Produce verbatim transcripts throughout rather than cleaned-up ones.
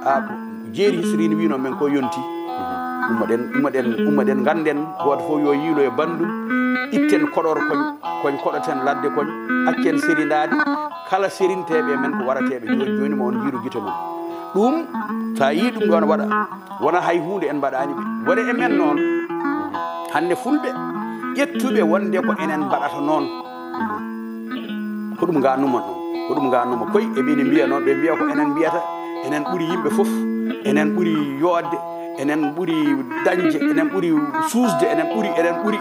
A, jeeri histori ne wino men ko yonti. Ummoɗen, ummoɗen, ummoɗen, ngannden gooto fof yo yiilo e banndum. Itten koɗor koñ, koñ koɗoten ladde koñ, accen serindaade. Kala serinteeɓe men ko warateeɓe jooni jooni, ma on njiiru gite mum. Ɗum, so a yii ɗum ɗoon waɗa, wona hay huunde en mbaɗaani ɓe. Wone e men noon, hannde fulɓe ƴettuɓe wonde ko enen mbaɗata noon. Ko ɗum ngannduma noon, ko ɗum ngannduma koy, eɓe ene mbiya noon, ɓe mbiya ko enen mbiyata, enen ɓuri yimɓe fof, enen ɓuri yoodde, enen ɓuri dañde, enen ɓuri suusde, enen ɓuri, enen ɓuri.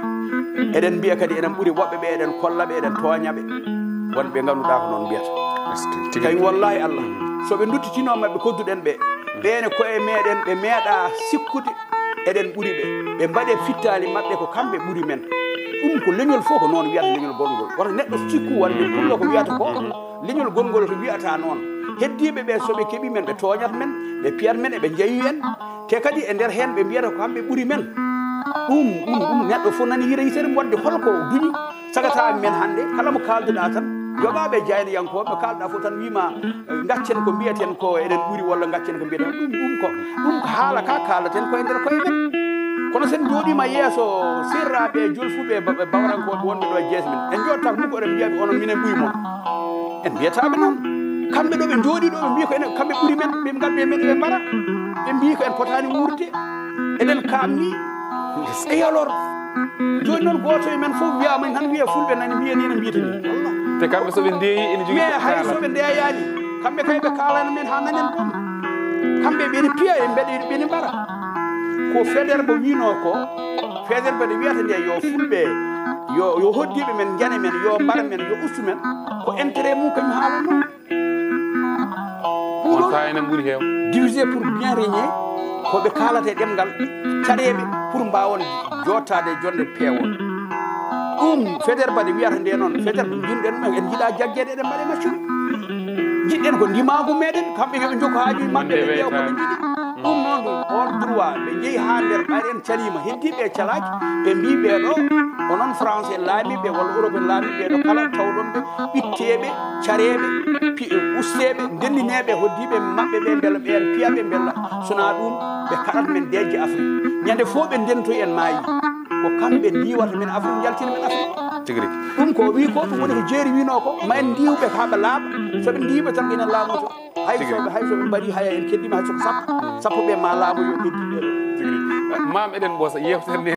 Eɗen mbiya kadi enen ɓuri woɓɓe ɓe, eɗen kolla ɓe, eɗen tooña ɓe. Won ɓe ngannduɗaa ko noon mbiyata. Est-ce que tigi tawi tigi? Wallahi Allah, so ɓe nduttitino maɓɓe kodduɗen ɓe, ɓeene koye meɗen ɓe meeɗa sikkude eɗen ɓuri ɓe. Ɓe mbaɗe fittaali maɓɓe ko kamɓe ɓuri men. Ɗum ko leñol fof ko noon wiyata, leñol gonngol. Wata neɗɗo sikku wonde pullo ko wiyata ko, leñol gonngol ko wiyata noon. Heddiiɓe ɓe, so ɓe keɓi men, ɓe tooñat men, ɓe piyat men, eɓe njeyi en. Te kadi e nder heen ɓe mbiyata ko kamɓe ɓuri men. Ɗum, ɗum, ɗum neɗɗo fof nani yira yitere wonde holko duñi. Sagata men hannde, kala mo kaalduɗaa tan, yoɓaaɓe jaynayankooɓe, kaalɗaa fof tan wiima, eh, ngaccen ko mbiyaten ko eɗen ɓuri walla ngaccen ko mbiyaten. Ɗum, ɗum ko, ɗum ko haala ka kaalaten ko e nder koye men. Kono sen njooɗiima yeeso seerraaɓe, jolfuɓe, ba-, bawrankooɓe wonɓe ɗo e jees men, en njooɗtaako mukko eɗen mbiya ɓe onon minen ɓuri mon. En mbiyataaɓe noon. Kamɓe ɗo ɓe njooɗii ɗo ɓe mbiya ko enen, kamɓe ɓuri men, ɓe ngal ɓe men ɓe mbara. Ɓe mbiyi ko en potaani wuurde. Eɗen kaamni. E alors, jooni noon gooto e men fof wiyaama tan wiya fulɓe nani mbiya ni no mbiyata ni. Te kamɓe so ɓe ndeeyi ene jogii mais ko hay so kaalata. Ɓe ndeeyaani, kamɓe kay ɓe kaalana men haa nanen boom. Kamɓe ɓe ne piya e mbeɗa ɓe ne mbara. Ko Faidherbe wiinoo ko, Faidherbe ne wiyata nde yo fulɓe, yo, yo hoddiiɓe men njane men, yo mbara men, yo ustu men, ko intérêt mum kañum haalanoo. On faa enen ɓuri heew. Divisé pour bien régner, ko ɓe kaalata e ɗemngal caɗeeɓe pour mbaawon jooɗtaade e jonde peewon. Ɗum Faidherbe ne wiyata nde noon, Faidherbe mbinɗen ɗum, en njiɗaa jaggeede eɗen mbaɗa e maccuɓe. Njiɗɗen ko ndimaagu meɗen, kamɓe yo ɓe njokku haajuuji maɓɓe, ɓe ƴeewa ko ɓe njiɗi. Ɗum noon, on droit, ɓe njehi haa nder, ɓayri en caliima, heddiiɓe e calaaki, ɓe mbii ɓee ɗo, onon France en laamiiɓe walla Europe en laamiiɓe ɓee ɗo, kala tawɗon ɓe, ɓitteeɓe, careeɓe, pi-, usteeɓe, ndennineeɓe, hoddiiɓe maɓɓe ɓe, mbela ɓeen piyaɓe, mbela sonaa ɗum, ɓe kaɗat men deeƴde Afrik. Ñande fof ɓe ndentoyi en maayi. Ko kamɓe ndiiwata men Afrik, njaltina men Afrik. Tigi rigi. Ɗum ko o wii ko, ɗum woni ko jeeri wiinoo ko, ma en ndiiw ɓe haa ɓe laaɓa. So ɓe ndiiw ɓe tan, enen laamoto. Hay so ɓe, hay so ɓe mbaɗi, hay en keddiima hay so ko sappo, sappo ɓe ma laamoyo ɓe ndiiw ɓe. Tigi rigi. Maam, eɗen ɓoosa yeewtere nde.